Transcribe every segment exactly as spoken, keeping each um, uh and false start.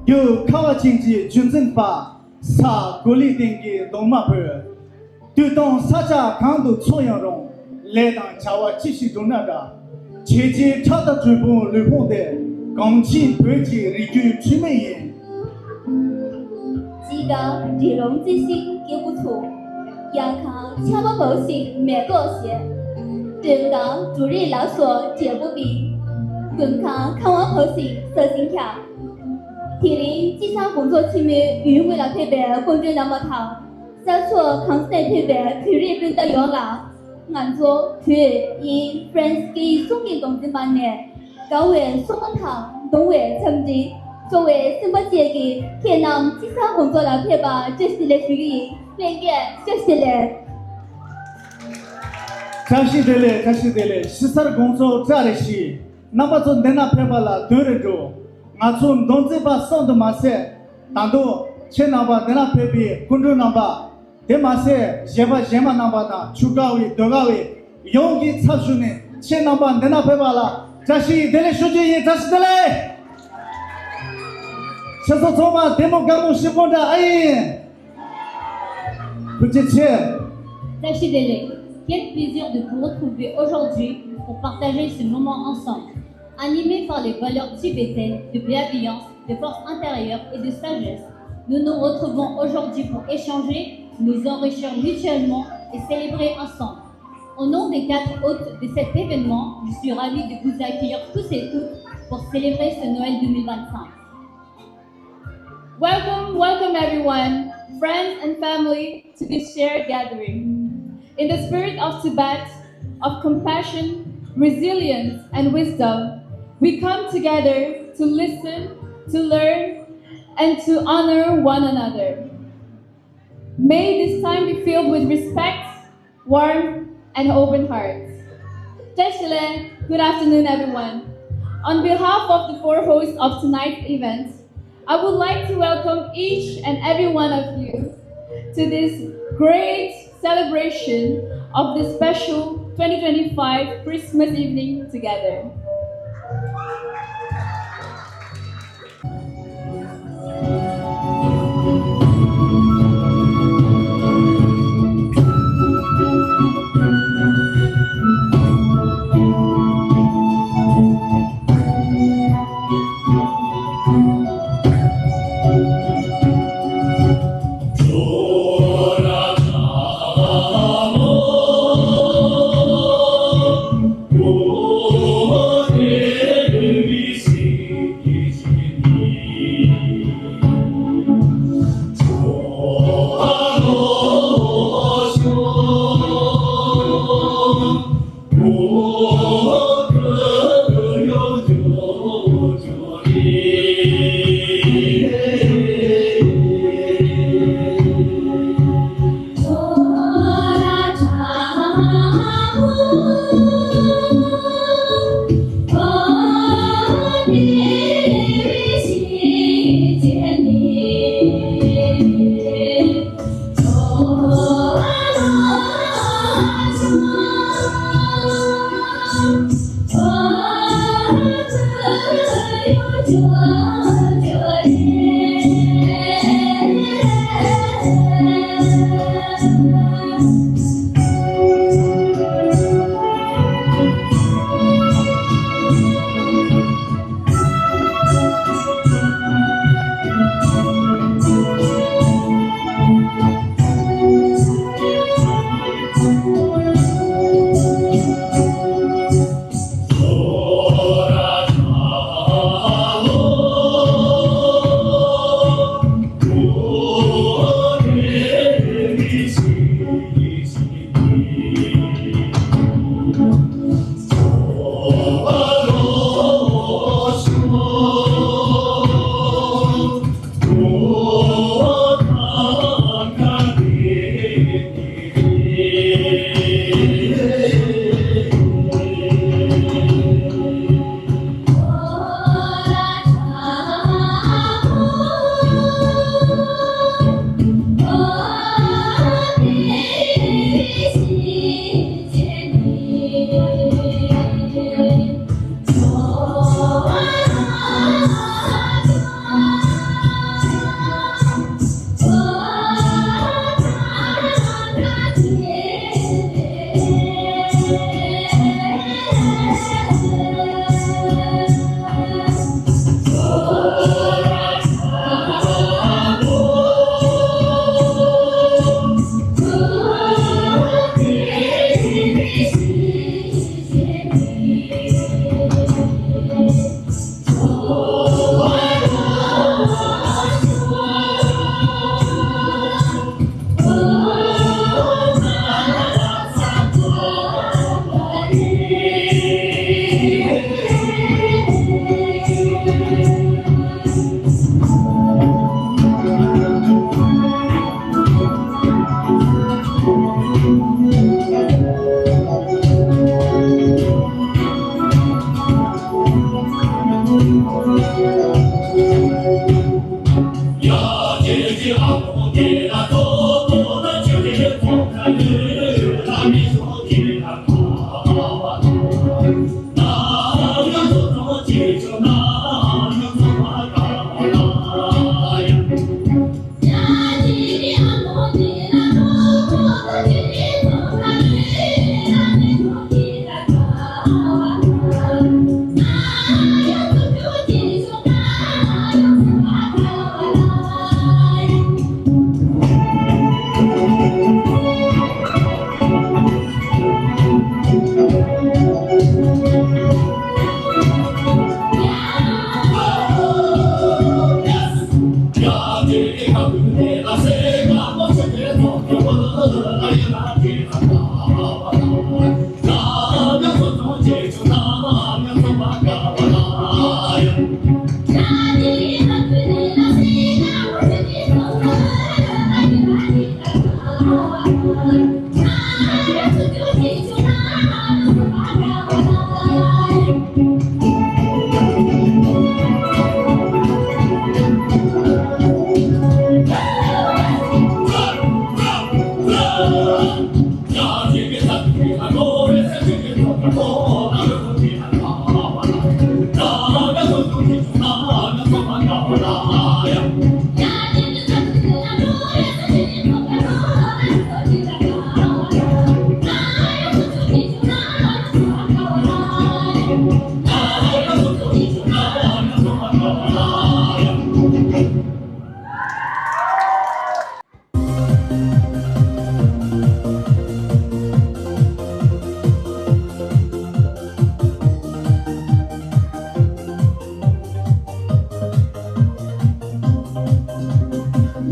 རྒྱུ་ཁ་བ་ཅན་གྱི་རྒྱུན་འཛིན་པ། ས་གོ་ལའི་སྟེང་གི་གདོང་དམར་པོས། དུས་དང་ས་ཆ་གང་དུ་འཚོ་ཡང་རུང་། ལས་དང་བྱ་བ་ཅི་ཞིག་བསྒྲུབས་ན་འདྲ། བྱས་རྗེས་ཕྲག་དང་གྲུ་གུ་ལུས་ཕུང་སྟེ། གངས་ཅན་བོད་ཀྱི་རིགས་རྒྱུད་འཁྲུལ་མེད་ཡིན། སྤྱི་དང་འབྲི་ལོང་རྩི་ཤིང་སྐྱེ་དགུ་ཚོ། ཡང་ཁང་ཆར་པ་བབས་ཤིང་མེ་ཏོག་བཞད། སྟོན་ཁང་འབྲུ་རིགས་ལ་སོགས་འབྲས་བུ་སྤེལ། མགོན་ཁང་ཁང་བ་བབས་ཤིང་ས་ཞིང་འཁྱག། དེ་རིང་དཔྱིད་གསར་དགོང་ཚོགས་ཆེན་མོའི་ཡུལ་དངོས་ལ་ཕེབས་པའི་སྐུ་མགྲོན་རྣམ་པ་དང་། ས་ཕྱོགས་གང་སར་ཕེབས་པའི་བོད་རིགས་སྤུན་ཟླ་ཡོངས་ལ། ང་ཚོ་བོད་དབྱིན་ཧྥ་རན་སི་སྐད་ཡིག་གསུམ་གྱི་གདོང་འཛིན་པ་ནས། དགའ་བའི་སོ་མ་དང་གདུང་བའི་འཚམས་འདྲི། སྤྲོ་བའི་སེམས་པ་བཅས་ཀྱིས་ཁྱེད་རྣམས་དཔྱིད་གསར་དགོང་ཚོགས་ལ་ཕེབས་པར་བཀྲ་ཤིས་བདེ་ལེགས་ཞུ་རྒྱུ་ཡིན། ལྷན་རྒྱས་བཀྲ་ཤིས་བདེ་ལེགས། བཀྲ་ཤིས་བདེ་ལེགས། བཀྲ་ཤིས་བདེ་ལེགས། དཔྱིད་གསར་དགོང་ཚོགས་བཀྲ་རེ་ཤིས། རྣམ་པ་ཚོ་འདི་ན་ཕེབས་པ་ལ་དོན་རེ་འགྲོ། ང་ཚོ་མདོ་འཛིན་པ་གསུམ་དུ་མ་ཟད། ད་དུང་ཁྱེད་རྣམ་པ་འདི་ན་ཕེབས་པའི་སྐུ་མགྲོན་རྣམ་པ། དེ་མ་ཟད་གཞས་པ་གཞས་མ་རྣམ་པ་དང་ཆུ་ཁ་བའི་ཟློས་གར་བའི་ཡོངས་ཀྱི་ཚབ་ཞུས་ནས་ཁྱེད་རྣམ་པ་འདི་ན་ཕེབས་པ་ལ་བཀྲ་ཤིས་བདེ་ལེགས་ཞུ་རྒྱུ་ཡིན། བཀྲ་ཤིས་བདེ་ལེགས། ཁྱེད་ཚོ་ཚང་མ་བདེ་མོ་དགའ་མོ་ཞིག་པོ་འདྲ་ཨེ་ཡིན། ཐུགས་རྗེ་ཆེ། བཀྲ་ཤིས་བདེ་ལེགས། Quel plaisir de vous retrouver aujourd'hui pour partager ce moment ensemble. Animés par les valeurs tibétaines de bienveillance, de force intérieure et de sagesse, nous nous retrouvons aujourd'hui pour échanger, nous enrichir mutuellement et célébrer ensemble. Au nom des quatre hôtes de cet événement, je suis ravie de vous accueillir tous et toutes pour célébrer ce Noël deux mille vingt-cinq. Welcome, welcome everyone, friends and family, to this shared gathering. In the spirit of Tibet, of compassion, resilience, and wisdom, we come together to listen, to learn, and to honor one another. May this time be filled with respect, warmth, and open hearts. Teshile, good afternoon, everyone. On behalf of the four hosts of tonight's event, I would like to welcome each and every one of you to this great celebration of this special twenty twenty-five Christmas evening together.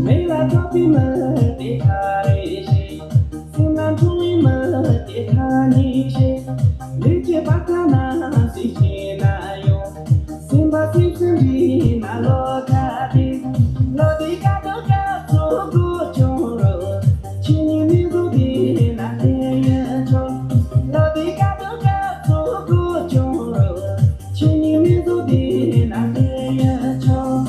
མིག་ལ་ཐོགས་པའི་མི་དེ་ག་རེ་ཞིག་སེམས་ལ་འཁྲུངས་པའི་མི་དེ་ག་ནས་ཤེས། ལུས་ཀྱི་བར་ཐག་ན་སྲིད་ཅེ་ན་ཡོང་། སེམས་པ་སེམས་སུ་འདྲིས་ན་ལོ་ཁ་དེ། ལོ་དེ་ཀ་དོ་ཀ་ཚོ་དགོས་བྱུང་རུང་། ཁྱེད་ཉིད་མི་བཟོ་དེ་ན་དེ་ཡོད་ཆོག་ལོ་དེ་ཀ་དོ་ཀ་ཚོ་དགོས་བྱུང་རུང་། ཁྱེད་ཉིད་མི་བཟོ་དེ་ན་དེ་ཡོད་ཆོག་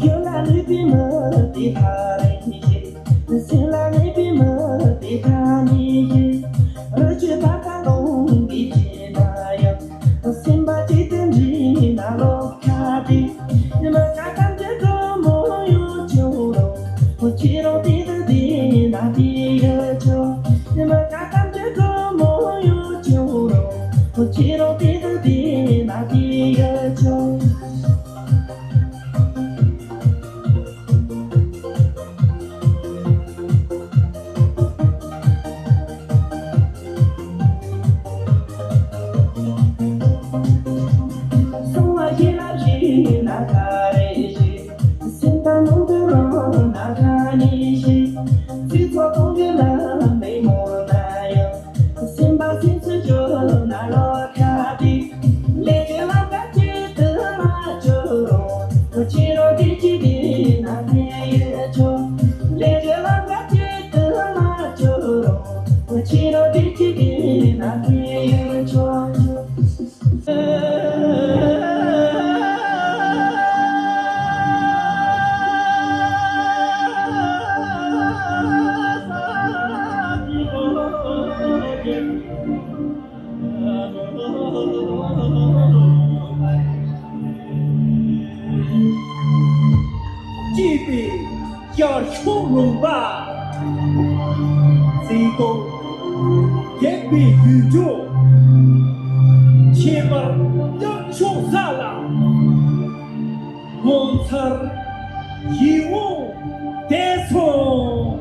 ཡུལ་ལ་ལུས་པའི་མི་དེ་ག་རེ་ཡིན། སེམས་ལ་གནས་པའི་མི་དེ་ག་ནས་ཡིན། རི་ཆུ་བར་ཐག་ལོང་གི་བྱེད་ན་ཡང་། སེམས་པ་གཅིག་ཏུ་འདྲིས་ན་ལོ་ཁ་དེ། མི་ཁ་ཐམས་ཅད་དུ་མོ་ཡོད་ཆོག་རུང་། ཁྱེད་རང་དེ་དུ་བསྡད་ན་དེ་ཡོད་ཆོག་མི་ཁ་ཐམས་ཅད་དུ་མོ་ཡོད་ཆོག་རུང་། ཁྱེད་རང་དེ་དུ་བསྡད་ན་དེ་ཡོད་ཆོག་གསང་བ་ཞིག་ལ་བཞེས་ན་ག་རེ་བྱེད། སེམས་དང་ནང་དུ་རང་ན་ག་ནས་བྱེད། ཚིག་ཚོགས་གཏོང་གི་ལ་མེད་མོ་ན་ཡང་། སེམས་པ་སེམས་སུ་བཅོས་ན་ལོ་ཁ་དེ། ལས་ཀྱི་ལམ་ཁ་གཅིག་ཏུ་མ་བཅོས་རུང་། ཁྱེད་རང་བདེ་སྐྱིད་བདེ་ན་དེ་ཡོད་ཆོག་ལས་ཀྱི་ལམ་ཁ་གཅིག་ཏུ་མ་བཅོས་རུང་། ཁྱེད་རང་བདེ་སྐྱིད་བདེ་ན་དེ་ཡོད་ཆོག་གཅེས་པའི་ཞར་ཕྱོགས་ལུང་པ། བརྩེ་དུང་རྒྱས་པའི་ཡུལ་ལྗོངས། ཁྱད་པར་གཡག་ཕྱོགས་ས་ལ། ངོ་མཚར་ཡིད་འོང་དེ་སོང་།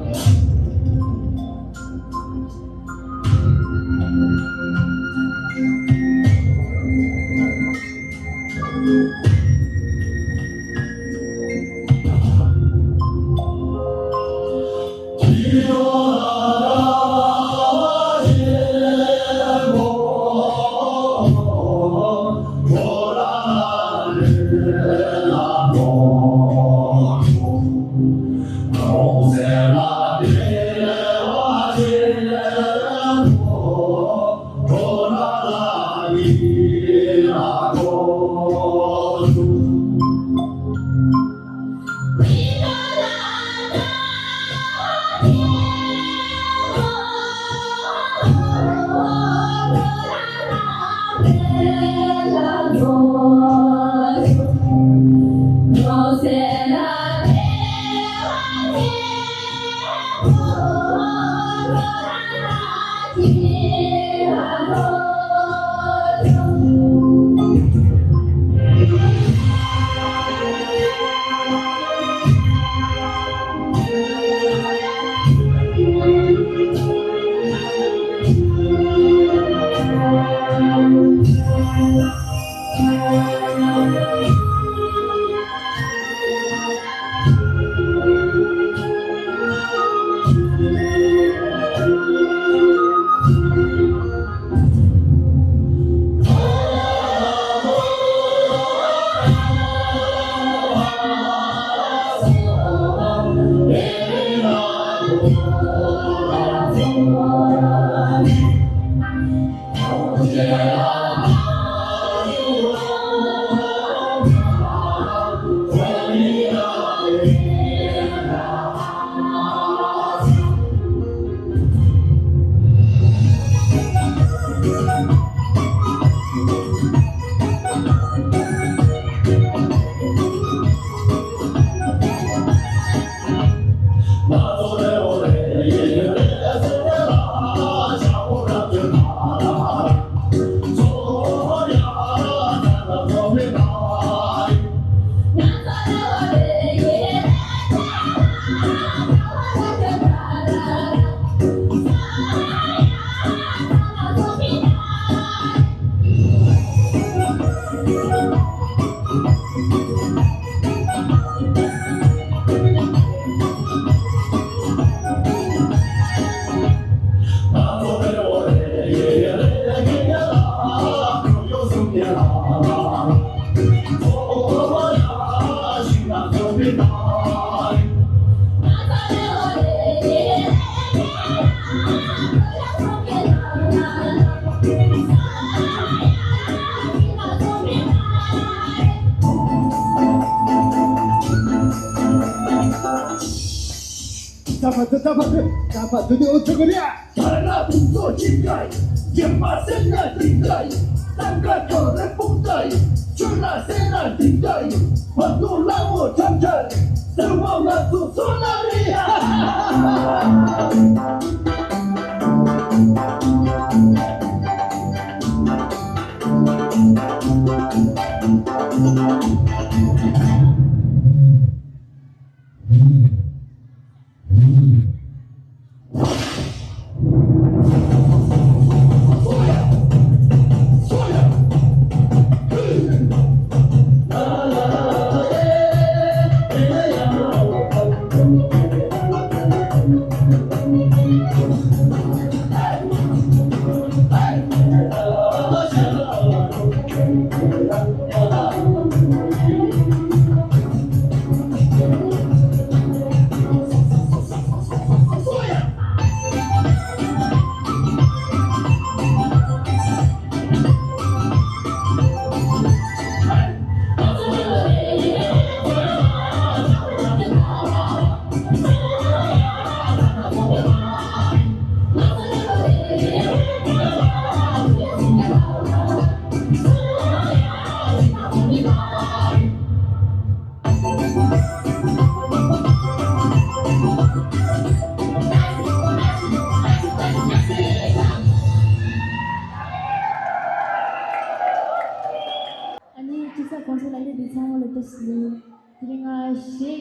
ཨ་ནི་སྤྱི་ཚོགས་གོང་ས་ལ་ལས་འདི་ཚང་མ་ལ་བཀྲ་ཤིས་བདེ་ལེགས། དེ་རིང་ང་གཞས་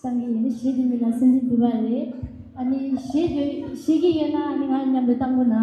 བཏང་གི་ཡིན། གཞས་འདི་མིང་ལ་སེམས་ཅན་བོད་པ་རེད། ཨ་ནི་གཞས་བོད་གཞས་ཀྱི་ཡོད་ན་ཨ་ནི་ང་མཉམ་དུ་བཏང་དགོས་ན།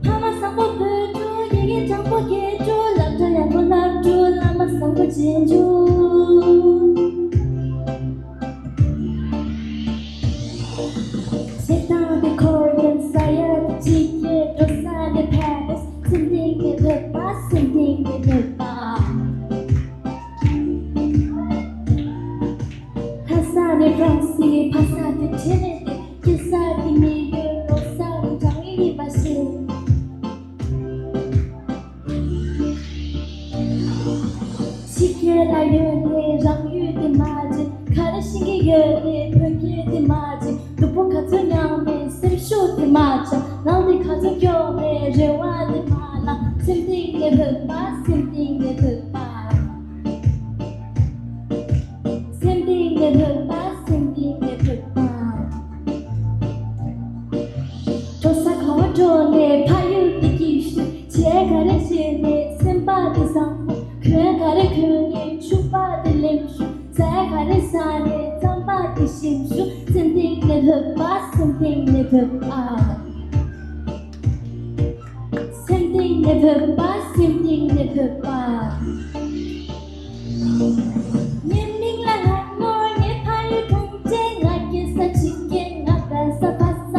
ཕ་མ་བཟང་པོ་བོད་ཕྲུག་ཡི་གེ་དྲང་པོ་དགེ་ཕྲུག་སློབ་གྲྭ་ཡག་པོ་སློབ་ཕྲུག་བླ་མ་བཟང་པོ་རྗེས་འཇུག་བྱེད་སྟངས་དེ་ཁོར་ཡུག་ས་ཡ་དེ་གཅིག་གི་འགྲོ་ས་དེ་ཕ་རི་སི། སེམས་གཏིང་ནས་བོད་པ། སེམས་གཏིང་ནས་བོད་པ། ལྷ་ས་ནས་ཕ་རན་སི། ཕ་ས་དེ་ཁྲེ་ནས་དེ། སྐྱེ་ས་དེ་མི་ཡུལ། འགྲོ་ས་དེ་བྲང་ཡུལ་ཡིན་པ་ཤེས། ཕྱི་རྒྱལ་ལ་ཡོད་ནས་རང་ཡུལ་དེ་མ་བརྗེད། ག་རེ་ཤེས་ཀྱི་ཡོད་ནས་བོད་སྐད་དེ་མ་བརྗེད། སྡུག་པོ་ག་ཚོད་མྱངས་ནས་སེམས་ཤུགས་དེ་མ་ཆག་ནང་དེ་ག་ཚོད་སྐྱོ་ནས་ རེ་བ་དེ་མ་ལ། སེམས་གཏིང་ནས་འབོད་པ། སེམས་གཏིང་ནས་འབོད་པ། སེམས་གཏིང་ནས་འབོད་པ། སེམས་གཏིང་ནས་འབོད་པ། འགྲོ་ས་ག་བ་འགྲོ་ནས་ཕ་ཡུལ་དེ་སྐྱིད་ཤོས། བྱས་ག་རེ་བྱས་ནས་སེམས་པ་དེ་བཟང་པོ། གྱོན་ག་རེ་གྱོན་ནས་ཕྱུ་པ་དེ་ལེགས་ཤོས། ཟས་ག་རེ་ཟ་ནས་རྩམ་པ་དེ་ཞིམ་ཤོས། སེམས་གཏིང་ནས་འབོད་པ། སེམས་གཏིང་ནས་འབོད་པ། སེམས་གཏིང་ནས་འབོད་པ། སེམས་གཏིང་ནས་འབོད་པ། ངའི་མིང་ལ་ལྷ་མོ། ངའི་ཕ་ཡུལ་གངས་ཅན། ང་སྐྱེས་ས་འཇིག་རྟེན། ང་སྐྱེས་ས་ཕ་ས།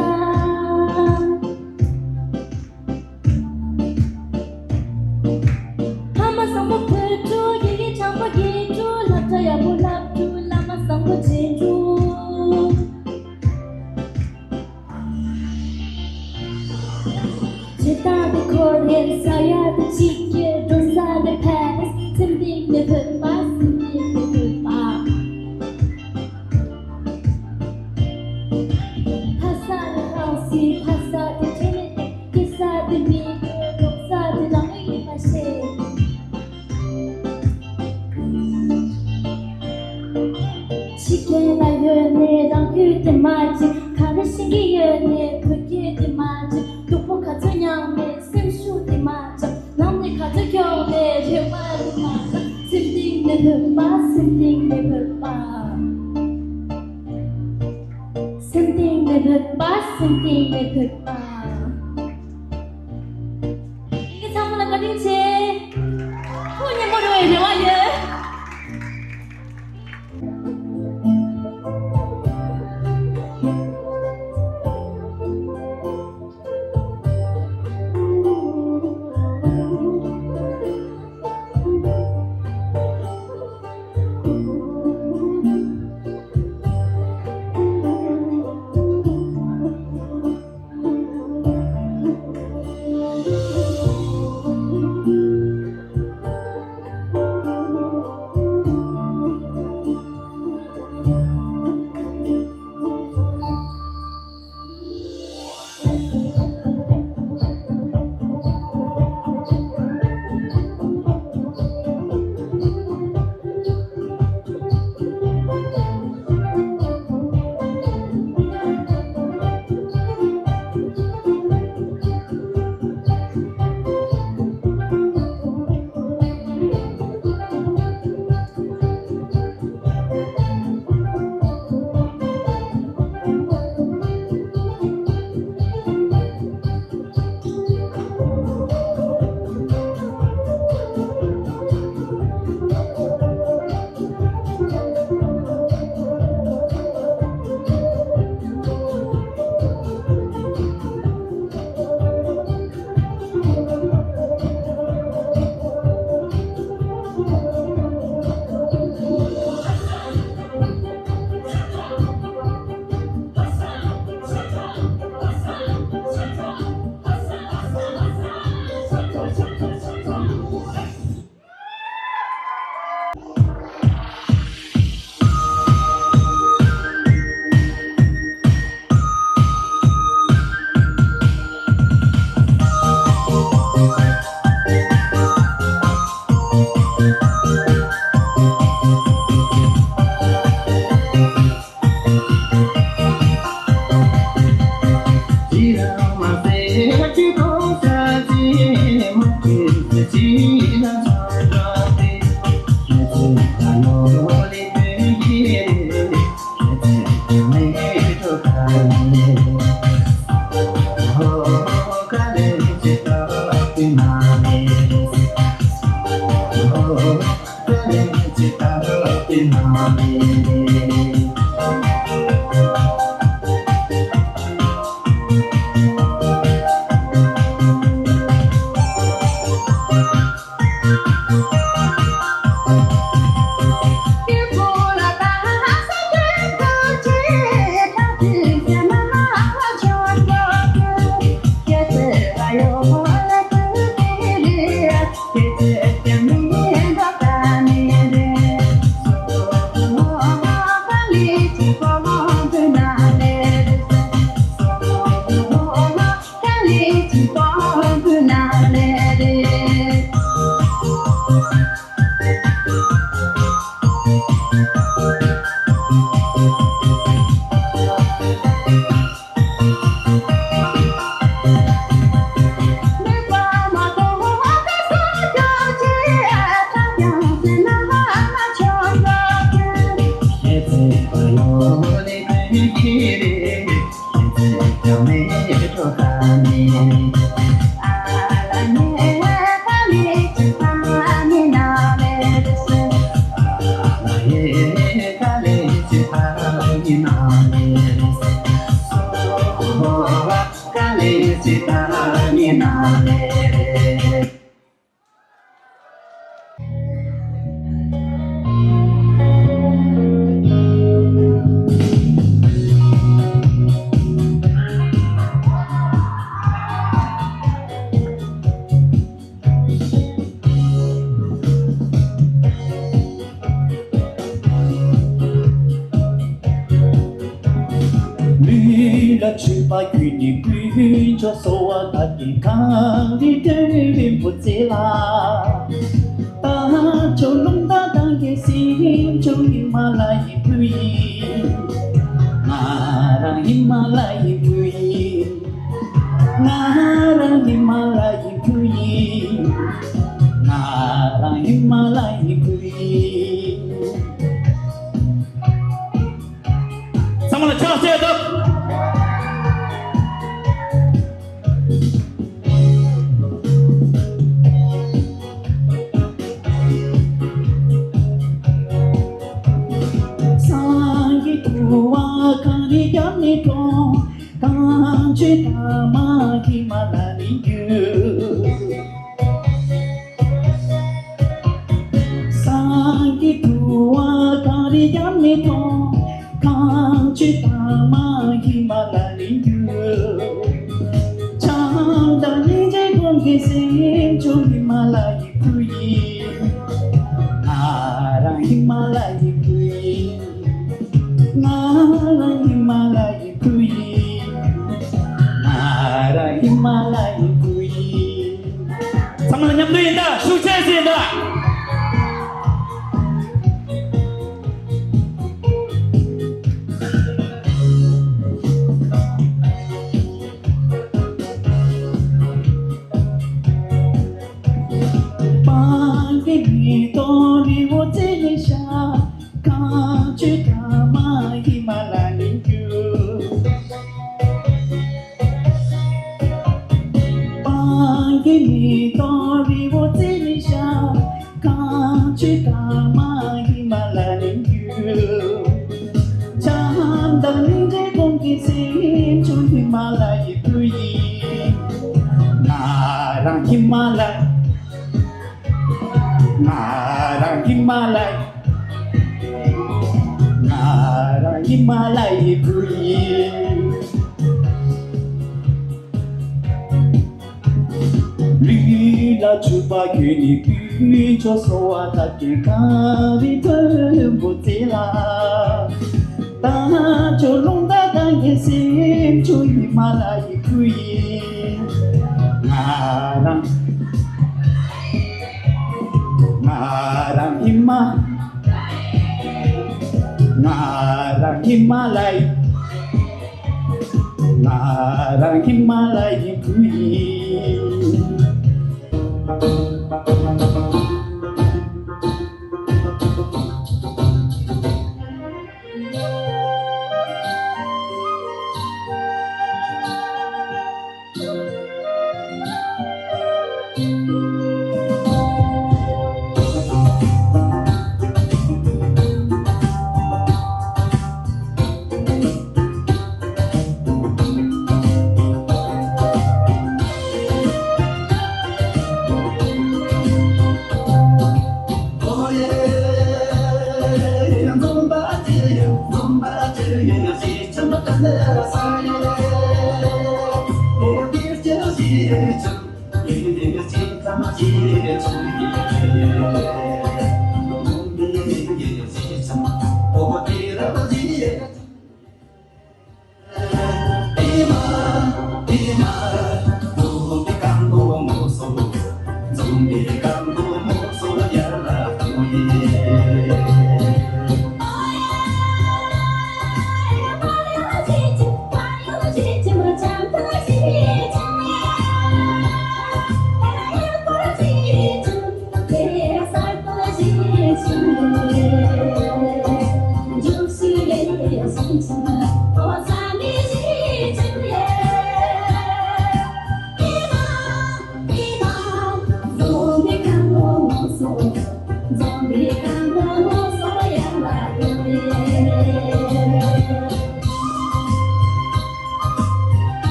ཕ་མ་བཟང་པོ་བོད་ཕྲུག་ཡི་གེ་དྲང་པོ་དགེ་ཕྲུག་སློབ་གྲྭ་ཡག་པོ་སློབ་ཕྲུག་བླ་མ་བཟང་པོ་རྗེས་འཇུག་བྱེད་སྟངས་དེ་ཁོ་རེད། ཟ་ཡག་དེ་ཕྱི་རྒྱལ། འགྲོ་ས་དེ་ཕ་རི་སི། སེམས་གཏིང་ནས་འབོད་པ། སེམས་གཏིང་ནས་འབོད་པ། ཕ་ས་དེ་ཧྥ་རན་སི། ཕ་ས་དེ་ཁེ་ན་ཌ། སྐྱེས་ས་དེ་མི་རྒོད། འགྲོ་ས་དེ་རང་ཡུལ་ཡིན་པ་ཤེས། ཕྱི་རྒྱལ་ལ་ཡོད་ནས་རང་ཡུལ་དེ་མ་བརྗེད། ག་རེ་ཤེས་ཀྱི་ཡོད་ནས་བོད་སྐད་དེ་མ་བརྗེད། སྡུག་པོ་ག་ཚོད་མྱངས་ནས་སེམས་ཤུགས་དེ་མ་ཆག་ལམ་ནས་ག་ཚོད་མགྱོགས་ནས་རེ་བ་དེ་མ་ཆག་སེམས་གཏིང་ནས་འབོད་པ། སེམས་གཏིང་ནས་འབོད་པ། སེམས་གཏིང་ནས་འབོད་པ། སེམས་གཏིང་ནས་འབོད་པ། ཡི་གེ་ཚང་མ་ལ་བཀའ་དྲིན་ཆེ། ཐུགས་མཉེས་པོ་རེད་པའི་རེ་བ་ཡོད། ལུས་ལ་མཆོད་པ་གྱོན་ནས་དཀོན་མཆོག་གསོལ་བ་བཏབ་པའི་གངས་རི་མཐོན་པོ་རྩེ་ལ། རྟ་མཆོག་རླུང་རྟ་དང་བཅས་སེམས་མཆོག་ཧི་མ་ལ་ཡའི་བོད་ཡིག་ང་རང་ཧི་མ་ལ་ཡའི་བོད་ཡིག་ང་རང་ཧི་མ་ལ་ཡའི་བོད་ཡིག་ང་རང་ཧི་མ་ལ་ཡའི་བོད་ཡིག་ཚང་མ་ལ་ཕྱག་འཚལ་དང་། སངས་རྒྱས་ཐུབ་པ་གངས་རི་རྒྱབ་ནས་འཁྲུངས། གངས་ཅན་དར་མ་ཧི་མ་ལ་ནས་རྒྱུ། སངས་རྒྱས་ཐུབ་པ་གངས་རི་རྒྱབ་ནས་འཁྲུངས། གངས་ཅན་དར་མ་ཧི་མ་ལ་ནས་རྒྱུ། བྱམས་དང་སྙིང་རྗེ་སྒོམ་མཁན་སེམས་མཆོག་ཧི་མ་ལ་ཡའི་བུ་ཡིན། ང་རང་ཧི་མ་ལ་ཡའི་བུ་ཡིན། ང་རང་ཧི་མ་ལ་ཡའི་བུ་ཡིན། ང་རང་ཧི་མ་ལ་ཡའི་བུ་ཡིན། ཚང་མ་ལ་མཉམ་དུ་ཡིན་ད། ཤུགས་ཆེ་ཞིག་ཡིན་ད། སྤང་གི་མེ་ཏོག་རི་བོ་རྩེ་ནས་ཤར། གངས་ཅན་དར་མ་ཧི་མ་ལ་ནས་རྒྱུ། སྤང་གི་མེ་ཏོག་རི་བོ་རྩེ་ནས་ཤར། གངས་ཅན་དར་མ་ཧི་མ་ལ་ནས་རྒྱུ། བྱམས་དང་སྙིང་རྗེ་སྒོམ་མཁན་སེམས་མཆོག་ཧི་མ་ལ་ཡའི་བུ་ཡིན། ང་རང་ཧི་མ་ལ། ང་རང་ཧི་མ་ལ། ང་རང་ཧི་མ་ལ་ཡའི་བུ་ཡིན། ལུས་ལ་མཆོད་པ་གྱོན་ནས་དཀོན་མཆོག་གསོལ་བ་བཏབ་པའི་གངས་རི་མཐོན་པོ་རྩེ་ལ། རྟ་མཆོག་རླུང་རྟ་དང་བཅས་སེམས་མཆོག་ཧི་མ་ལ་ཡའི་བུ་ཡིན། ང་རང་ང་རང་ཧི་མ། ང་རང་ཧི་མ་ལ་ཡའི། ང་རང་ཧི་མ་ལ་ཡའི་བུ་ཡིན།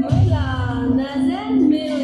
Voilà, Nazareth Male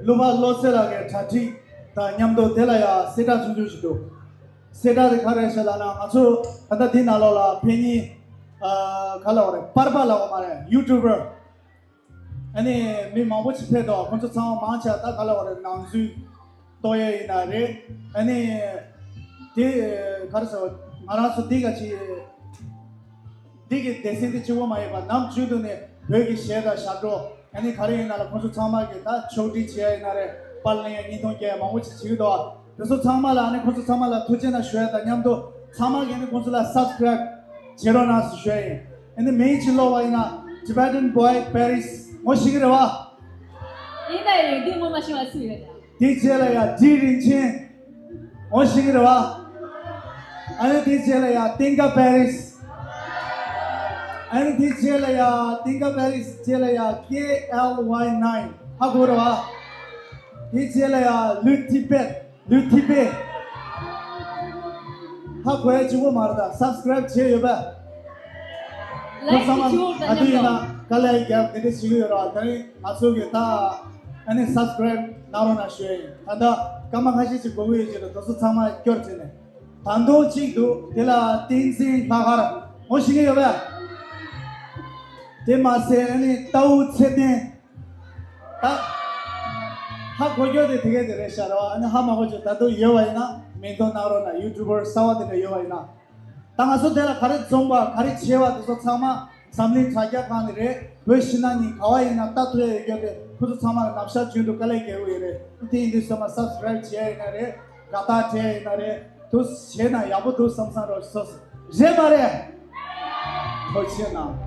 གླུ་བ་བློ་གསལ་ལགས་ཀྱི་གྲ་སྒྲིག་དང་མཉམ་དུ། དེ་ལ་ཡང་གསལ་བསྒྲགས་ཆུང་ཆུང་ཞིག་འདུག་གསལ་བསྒྲགས་དེ་ག་རེ་རེད་ཟེར་ལབ་ན། ང་ཚོ་ད་ལྟ་འདི་ནང་ལོགས་ལ་ཕེབས་མཁན་ཨ་ག་ལབ་དགོས་རེད། པར་པ་ལབ་དགོས་མ་རེད། ཡུ་ཊུབ་པར། ཨ་ནི་མི་མང་པོ་ཞིག་ཕེབས་འདུག་ཁོང་ཚོ་ཚང་མ་མང་ཆེ་བ་ད་ག་ལབ་དགོས་རེད། ནང་འཛུལ་གཏོང་ཡས་ཡིན་ན་རེད། ཨ་ནི་དེ་ག་རེ་ཟེར། ང་རང་ཚོ་འདི་ག་ཅིག་འདི་གི་སྡེ་ཚན་དེ་གཅིག་པོ་མ་ཡིན་པ། ནམ་རྒྱུན་དུ་ནས་བོད་ཀྱི་གཞས་དང་ཞབས་བྲོ། ཨ་ནི་ག་རེ་ཡིན་ན་ལ། ཁོང་ཚོ་ཚང་མ་གི་ད་ཕྱོགས་སྒྲིག་བྱེད་ཡ་ཡིན་ན་རེད། པར་ལེན་ཡ་བརྙན་ཐུང་རྒྱག་ཡ་མང་པོ་ཞིག་བྱེད་ཀྱི་འདུག་དེ་ཚོ་ཚང་མ་ལ་ཨ་ནི་ཁོང་ཚོ་ཚང་མ་ལ་ཐུགས་རྗེ་གནང་ཞུ་ཡ་དང་མཉམ་དུ། ཚང་མ་གིས་ཨ་ནི་ཁོང་ཚོ་ལ་སབ་སི་ཀ་རེབ་བྱེད་རོགས་གནང་ཟེར་ཞུ་ཡ་ཡིན། ཨ་ནི་མིང་ཅིག་ཀློག་པ་ཡིན་ན། Tibetan Boy Paris། ངོ་ཤེས་ཀྱི་རེད་བ། ཡིན་ད་ཡིན། འདི་ངོ་མ་ཤེས་པ་སུ་ཡོད་ད། དེའི་རྗེས་ལ་ཡ་ཌི་རིན་ཆེན། ངོ་ཤེས་ཀྱི་རེད་བ། ཨ་ནི་དེའི་རྗེས་ལ་ཡ་ཏིང་ཀ་པེ་རིས། ཨ་ནི་དེའི་རྗེས་ལ་ཡ་ཏིང་ཀ་པེ་རིས་རྗེས་ལ་ཡ་ཀེ་ཨེལ་ཝའི་ནའིན། ཧ་གོ་རེད་བ། དེའི་རྗེས་ལ་ཡ་ལུ་ཐི་པེ། ལུ་ཐི་པེ། ཧ་གོ་ཡ་གཅིག་པོ་མ་རེད་ད། སབ་སི་ཀ་རེབ་བྱས་ཡོད་པས། ལའིཀ་ཁོ་ཚང་མ་གཅིག་པོ་ད་ང་ཚོ་ཡིན་ན་མཉམ་དུ་དཀའ་ལས་རྒྱབ་དེ་འདྲ་བྱེད་ཀྱི་ཡོད་རེད་བ། དེ་རིང་ང་ཚོ་གི་ད་ཨ་ནི་སབ་སི་ཀ་རེབ་གནང་རོགས་གནང་ཞུ་ཡ་ཡིན། ད་ལྟ་སྐར་མ་ཁ་ཤས་ཅིག་འགོར་གྱི་ཡོད་ཀྱི་རེད། དེ་ཚོ་ཚང་མ་སྐྱོར་བྱས་ནས། ད་དུང་གཅིག་འདུག་དེ་ལ་བསྟན་འཛིན་ལྷག་དཀར། ངོ་ཤེས་ཀྱི་ཡོད་པས། དེ་མ་ཟད་ཨ་ནི་རྟའུ་ཚེ་བརྟན། ད་ཧ་གོ་རྒྱུ་དེ་དེ་ག་དེ་རེད་ཤག་རེད་བ། ཨ་ནི་ཧ་མ་གོ་རྒྱུ་ད་དུང་ཡོད་པ་ཡིན་ན་མིང་ཐོ་གནང་རོགས་གནང་། ཡུ་ཊུབ་པར་གསར་པ་དེ་འདྲ་ཡོད་པ་ཡིན་ན། ད་ང་ཚོ་དེ་ལ་ག་རེ་འཛོམས་པ། ག་རེ་བྱས་པ། དེ་ཚོ་ཚང་མ་འཛམ་གླིང་དྲ་རྒྱ་སྒང་ནས་རེད། བོད་ཕྱི་ནང་གཉིས་ག་བ་ཡིན་ན་ལྟ་ཐུབ་ཡ་ཡོད་རྒྱུ་དེ། ཁོ་ཚོ་ཚང་མ་ལ་ནམ་ཞག་རྒྱུན་དུ་དཀའ་ལས་རྒྱག་གི་ཡོད་རེད། དེ་ཡིན་དུས་ཚང་མ་སབ་སི་ཀ་རེབ་བྱས་ཡིན་ན་རེད། དགའ་རྟགས་སྤྲད་ཡིན་ན་རེད། དུ་བྱས་ན་ཡག་པོ་འདུག་བསམ་བསམ་རོགས་སོ་སོ་རེད་མ་རེད། ཐུགས་རྗེ་གནང་།